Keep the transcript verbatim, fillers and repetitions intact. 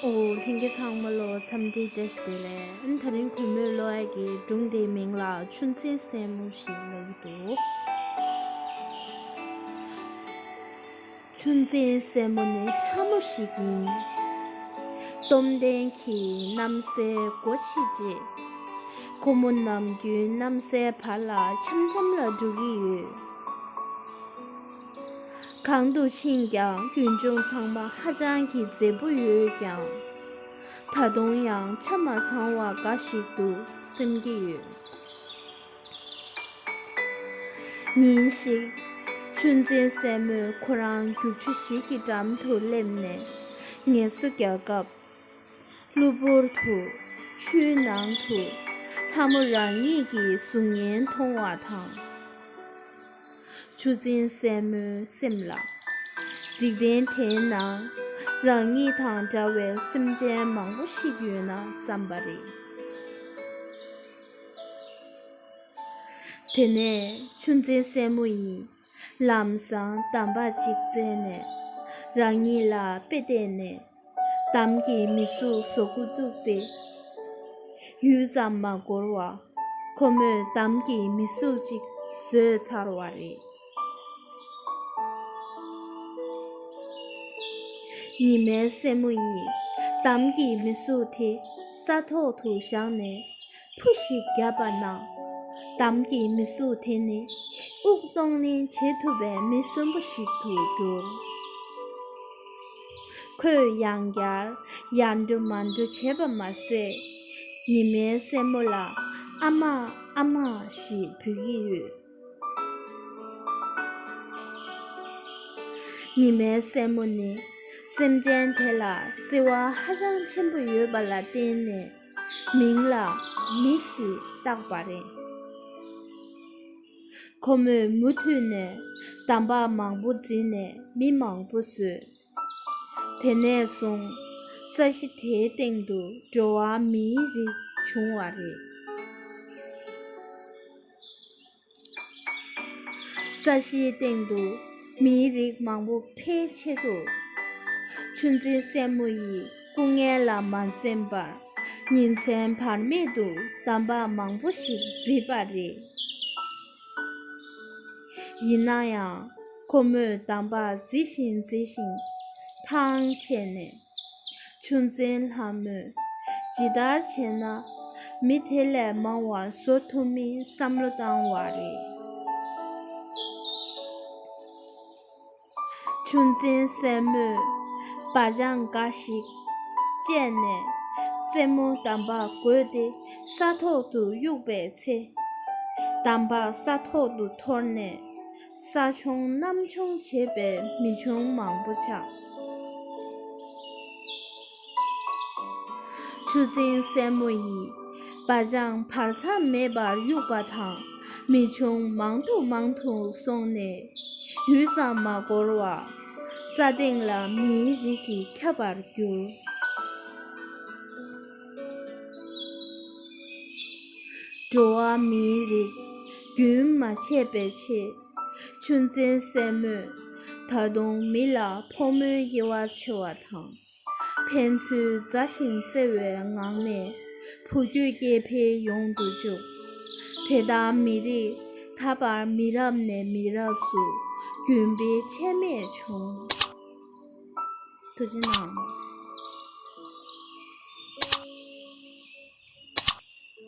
ཨོ། ལྷན་རྒྱས་ཚང་མ་ལ་འཚམས་འདྲི་བཀྲ་ཤིས་བདེ་ལེགས། ཨ་ནི་དེ་རིང་གུས་མོས་ཀློག་ཡག་གི་སྒྲུང་དེའི་མིང་ལ་ཆུ་འཛིན་སྲས་མོ་ཞེས་ལབ་ཀྱི་འདུག། ཆུ་འཛིན་སྲས་མོ་ནི་ལྷ་མོ་ཞིག་ཡིན། སྟོབས་ལྡན་གྱི་གནམ་སའི་སྒོ་ཕྱེ་རྗེས། ཁོ་མོ་ནམ་རྒྱུན་གནམ་སའི་བར་ལ་འཆམ་འཆམ་ལ་འགྲོ་གི་ཡོད། གང་དུ་ཕྱིན་ཀྱང་ཡུལ་ལྗོངས་ཚང་མ་ཧ་ཅང་གི་མཛེས་པོ་ཡོད་ཀྱང་། ད་དུང་ཡང་ཆ་མ་ཚང་བ་འགའ་ཞིག་འདུག་སེམས་ཀྱི་ཡོད། ཉིན་ཞིག་ཆུ་འཛིན་སྲས་མོས་ཁོ་རང་རྒྱུག་ཆུ་ཞིག་གི་འགྲམ་དུ་སླེབས་ནས་ངལ་གསོ་རྒྱག་སྐབས། གློ་བུར་དུ་ཆུའི་ནང་དུ་ལྷ་མོ་རང་ཉིད་ཀྱི་གཟུགས་བརྙན་མཐོང་བ་དང་། ཆུ་འཛིན་སྲས་མོའི་སེམས་ལ། འཇིག་རྟེན་དེའི་ནང་རང་ཉིད་དང་འདྲ་བའི་སེམས་ཅན་མང་པོ་ཞིག་ཡོད་ན་བསམ་པ་རེད། དེ་ནས་ཆུ་འཛིན་སྲས་མོ་ཡིས་ལམ་སང་འདམ་བག་ཅིག་བཙལ་ནས་རང་ཉིད་ལ་དཔེ་བལྟས་ནས། འདམ་གྱི་མི་གཟུགས་བཟོ་འགོ་བཙུགས་ཏེ། ཡུད་ཙམ་མ་འགོར་བར་ཁོ་མོས་འདམ་གྱི་མི་གཟུགས་ཅིག་བཟོས་ཚར་བ་རེད། ཉི་མའི་སྲས་མོ་ཡིས་འདམ་གྱི་མི་གཟུགས་དེ་ས་ཐོག་ཏུ་བཞག་ནས། ཕུ་ཞིག་བརྒྱབ་པ་ན། འདམ་གྱི་མི་གཟུགས་དེ་ནི་དབུགས་གཏོང་ལེན་བྱེད་ཐུབ་པའི་མི་གསོན་པོ་ཞིག་ཏུ་གྱུར། ཁོས་ཡང་བསྐྱར་ཡར་འགྲོ་མར་འགྲོ་བྱས་པ་མ་ཟད། ཉི་མའི་སྲས་མོ་ལ་ཨ་མ་ཨ་མ་ཞེས་འབོད་ཀྱི་ཡོད། ཉི་མའི་སྲས་མོ་ནི་སེམས་ཅན་དེ་ལ་བརྩེ་བ་ཧ་ཅང་ཆེན་པོ་ཡོད་པ་ལ་བརྟེན་ནས། མིང་ལ་མི་ཞེས་བཏགས་པ་རེད། ཁོ་མོས་མུ་མཐུད་ནས་འདམ་བག་མང་པོ་འཛིན་ནས་མི་མང་པོ་བཟོས། དེ་ནས་བཟུང་ས་གཞི་དེའི་སྟེང་དུ་འགྲོ་བ་མིའི་རིགས་བྱུང་བ་རེད། ས་གཞིའི་སྟེང་དུ་མིའི་རིགས་མང་པོ་འཕེལ་ཆེད་དུ། ཆུ་འཛིན་སྲས་མོ་ཡིས་སྐུ་ངལ་ལ་མ་འཛེམས་པར་ཉིན་མཚན་བར་མེད་དུ་འདམ་བག་མང་པོ་ཞིག་བརྫིས་པ་རེད། ཡིན་ན་ཡང་ཁོ་མོས་འདམ་བག་བརྫི་བཞིན་བརྫི་བཞིན་ཐང་ཆད་ནས། ཆུ་འཛིན་ལྷ་མོས་ཇི་ལྟར་བྱས་ན་མི་དེ་ལས་མང་བ་བཟོ་ཐུབ་མིན་བསམ་བློ་བཏང་བ་རེད། ཆུ་འཛིན་སྲས་མོས་བག་ལྕང་འགའ་ཞིག་བཅད་ནས་རྩེ་མོ་འདམ་བག་བགོས་ཏེ་ས་ཐོག་ཏུ་གཡུགས་པའི་ཚེ། འདམ་བག་ས་ཐོག་ཏུ་འཐོར་ནས། ས་ཆུང་གནམ་ཆུང་བྱས་པའི་མི་ཆུང་མང་པོ་ཆགས། ཆུ་འཛིན་སྲས་མོ་ཡིས་བག་ལྕང་བར་མཚམས་མེད་པར་གཡུགས་པ་དང་། མི་ཆུང་མང་དུ་མང་དུ་སོང་ནས། ཡུད་ཙམ་མ་འགོར་བར་ས་སྟེང་ལ་མིའི་རིགས་ཀྱིས་ཁྱབ་པར་གྱུར། འགྲོ་བ་མིའི་རིགས་རྒྱུན་མ་ཆད་པའི་ཆེད། ཆུ་འཛིན་སྲས་མོས་ད་དུང་མི་ལ་ཕོ་མོའི་དབྱེ་བ་ཕྱེ་བ་དང་། ཕན་ཚུན་མཛའ་ཞིང་བརྩེ་བའི་ངང་ནས་བུ་རྒྱུད་སྐྱེ་འཕེལ་ཡོང་དུ་བཅུག། དེ་ལྟར་མི་རིགས་ད་བར་མི་རབས་ནས་མི་རབས་སུ་རྒྱུན་སྤེལ་ཆད་མེད་བྱུང་། ཐུགས་རྗེ་གནང་།